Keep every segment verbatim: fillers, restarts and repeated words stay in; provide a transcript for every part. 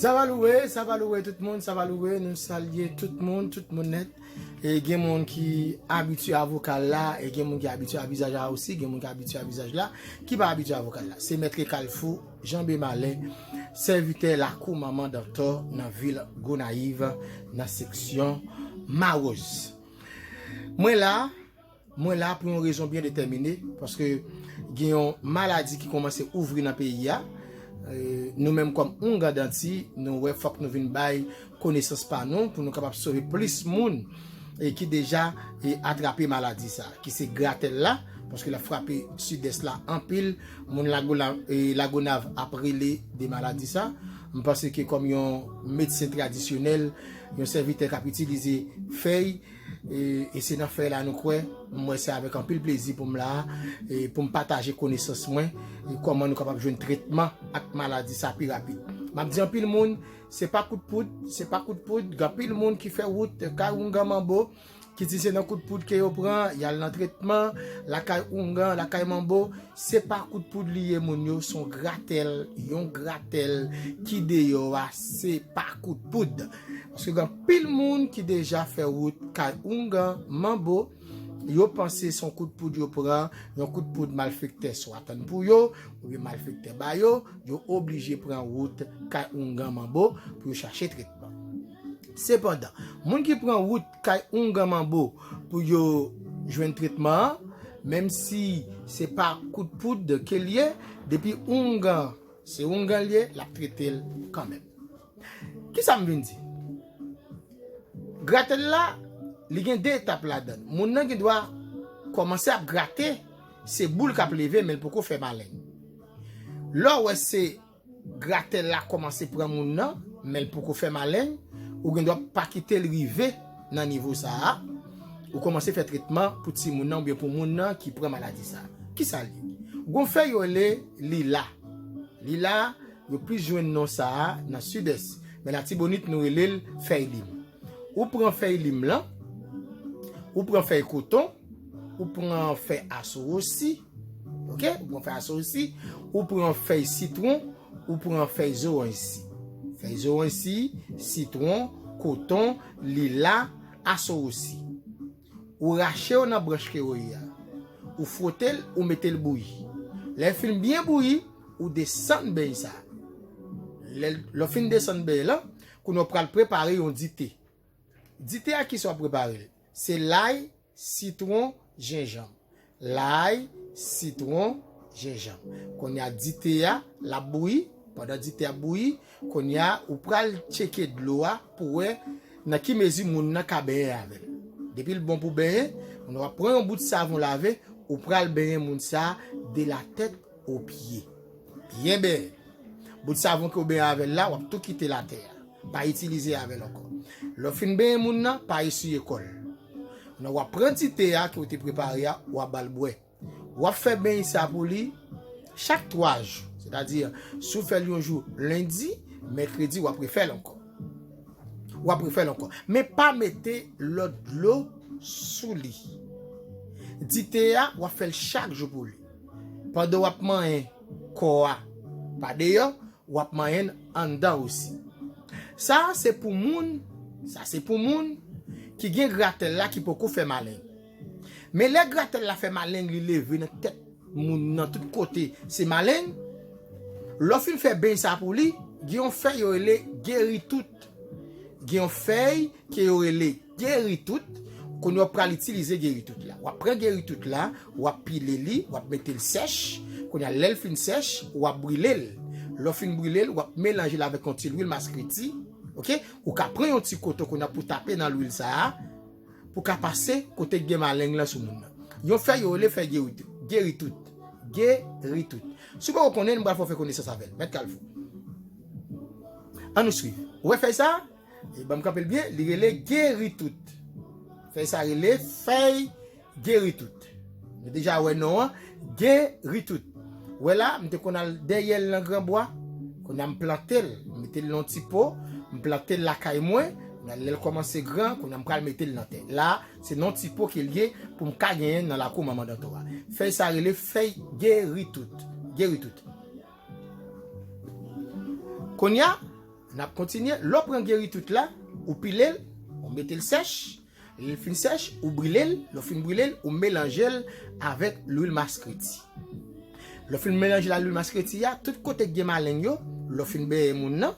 Sa va louwe, sa va louwe tout moun, sa va louwe, nou salye tout moun, tout moun nèt. E gen moun ki abitye a vokal la, e gen moun ki abitye a vizaj la osi, gen moun ki abitye a vizaj la, ki pa abitye a vokal la. Se Mèt Kalfou, Janbe Malè, sèvitè lakou manman Dantò nan vil Gonayiv, nan seksyon Mawòz. Mwen la, Mwen la pou yon rezon byen detèmine, paske gen yon maladi ki kòmanse ouvri nan peyi a. E, nou menm kòm oungan danti, nou wè fòk nou vin bay konesans pa nou pou nou kapab sove plis moun e ki deja e atrape maladi sa, ki se gratèl la, paske l ap frape sidès la anpil. Moun Lagonav, e, Lagonav ap rele de maladi sa. M panse ke kòm yon medsen tradisyonèl, yon sèvitè k ap itilize fèy, E, e se nan fèy la nou kwè, m wè se avèk anpil plezi pou m la, e pou m pataje konesans mwen, e kòman nou kapab jwenn tretman ak maladi sa pi rapid. M ap di anpil moun, se pa kout poud, se pa kout poud, gen anpil moun ki fè wout kay oungan manbo, ki di se nan kout poud ke yo pran, y al nan tretman, lakay oungan, lakay manbo, se pa kout poud li ye moun yo, se yon gratèl, yon gratèl ki deyò a, se pa kout poud. Paske gen anpil moun ki deja fè wout kay oungan manbo, yo panse se yon kout poud yo pran, yon kout poud malfektè swa tann pou yo, oubyen malfektè ba yo, yo oblije pran wout kay oungan manbo pou yo chache tretman. Sepandan, moun ki pran wout kay oungan manbo pou yo jwenn tretman an, menm si se pa kout poud ke l ye, depi oungan se oungan l ye, l ap trete l kanmenm. Kisa m vin di? Gratèl la, li gen de etap ladan l. Moun nan gen dwa kòmanse ap grate, se boul k ap leve, men l poko fè maleng. Lè w wè se gratèl la kòmanse pran moun nan, men l poko fè maleng, ou gen dwa pa kite l rive nan nivo sa a, ou kòmanse fè tretman pou timoun nan oubyen pou moun nan ki pran maladi sa a. Kisa l ye? Gon fèy yo rele lila. Lila, yo plis jwenn non sa a nan Sidès, men Latibonit nou rele l fèy lim. Ou pran fèy lim lan, ou pran fèy koton, ou pran fèy asowosi, oke? Ou pran fèy asowosi, ou pran fèy sitwon, ou pran fèy zoranj si. Fèy zoranj si, sitwon, koton, lila, asowosi. Ou rache yo nan branch ke yo ye a. Ou fwote l, ou mete l bouyi. Lè l fin byen bouyi, ou desann beny sa. Lè, lè w fin desann beny lan, kounye a w pral prepare yon dite. Dite a kisa w ap prepare l? Se lay, sitwon, jenjanm. Lay, sitwon, jenjanm. Kounye a dite a, l ap bouyi. Pandan dite a ap bouyi, kounye a ou pral tcheke dlo a pou wè nan ki mezi moun nan ka benyen avè l. Depi l bon pou benyen, kounye a w ap pran yon bout savon lave, ou pral benyen moun sa a de la tèt o pye. Byen benyen. Bout savon ke w benyen avè l la, w ap tou kite l atè a. Pa itilize avè l ankò. Lè w fin benyen moun nan, pa esiye kò l. Kounye a w ap pran dite a ke w te prepare a, w ap ba l bwè. W ap fè beny sa pou li chak twa jou. Sètadi, si w fè l yon jou lendi, mèkredi, w ap refè l ankò. W ap refè l ankò. Men pa mete lòt dlo sou li. Dite a, w ap fè l chak jou pou li. Pandan w ap manyen kò a pa deyò, w ap manyen l anndan osi. Sa a se pou moun, sa se pou moun ki gen gratèl la ki poko fè maleng. Men lè gratèl la fè maleng, li leve nan tèt moun nan tout kote, se maleng. Lè w fin fè beny sa pou li, gen yon fèy yo rele geritout. Gen yon fèy ke yo rele geritout. Kounye a w pral itilize geritout la. W ap pran geritout la, w ap pile li, w ap mete l sèch. Kounye a, lè l fin sèch, w ap brile l. Lè w fin brile l, w ap melanje l avèk yon ti lwil maskreti. Oke? Ou ka pran yon ti koton kounye a pou tape nan lwil sa a, pou ka pase kote k gen maleng lan sou moun nan. Yon fèy yo rele fèy geritout. Geritout. Geritout. Si w poko konnen l, m pral fè w fè konesans avè l. Mèt Kalfou. Ann nou swiv. Ou wè fèy sa a? E ban m kanpe l byen, li rele geritout. Fèy sa rele fèy geritout. Nou deja wè non an, geritout. Wè la, m te konn al dèyè l nan granbwa. Kounye a m plante l, m mete l nan yon ti po, m plante l lakay mwen. Kounye a lè l kòmanse gran, kounye a m pral mete l nan tè. La, se nan yon ti po ke l ye pou m ka genyen nan lakou manman Dantò a. Fèy sa rele fèy geritout. Geritout. Kounye a, N ap kontinye. Lè w pran geri tout la, ou pile l, ou mete l sèch. Lè l fin sèch, ou brile l. Lè w fin brile l, ou melanje l avèk lwil maskreti. Lè w fin melanje l ak lwil maskreti a, tout kote k gen maleng yo, lè w fin benyen moun nan,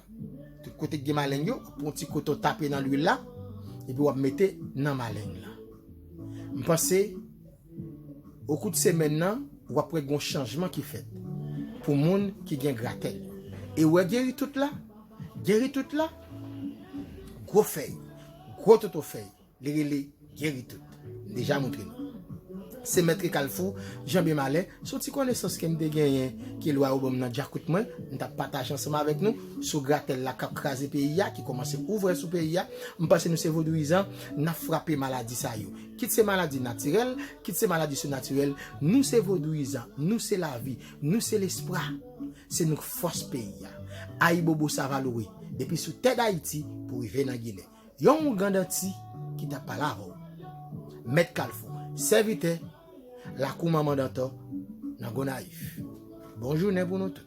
tout kote k gen maleng yo, w ap pran yon ti koton tape nan lwil la, epi w ap mete nan maleng lan. M panse, okou de semèn nan, w ap wè gen yon chanjman ki fèt pou moun ki gen gratèl yo. E w wè geri tout la, geri tout la, gwo fèy, gwo toto fèy, li rele geri tout. M deja montre nou. Se Mèt Kalfou, Janbyen Malè, se yon ti konesans ke m te genyen, ke Lwa yo ban m nan djakout mwen, m t ap pataje ansanm avèk nou, sou gratèl la k ap kraze peyi a, ki kòmanse ouvè sou peyi a. M panse nou se vodouyizan, n ap frape maladi sa yo. Kit se maladi natirèl, kit se maladi sinatirèl, nou se vodouyizan, nou se lavi, nou se lespwa. Se nou k fòs peyi a. Ayibobo Savalori, depi sou tè Dayiti pou rive nan Ginen. Yon oungan Danti ki t ap pale avè w. Mèt Kalfou, sèvitè, lakou Manman Dantò, nan Gonayiv. Bon jounen pou nou tout.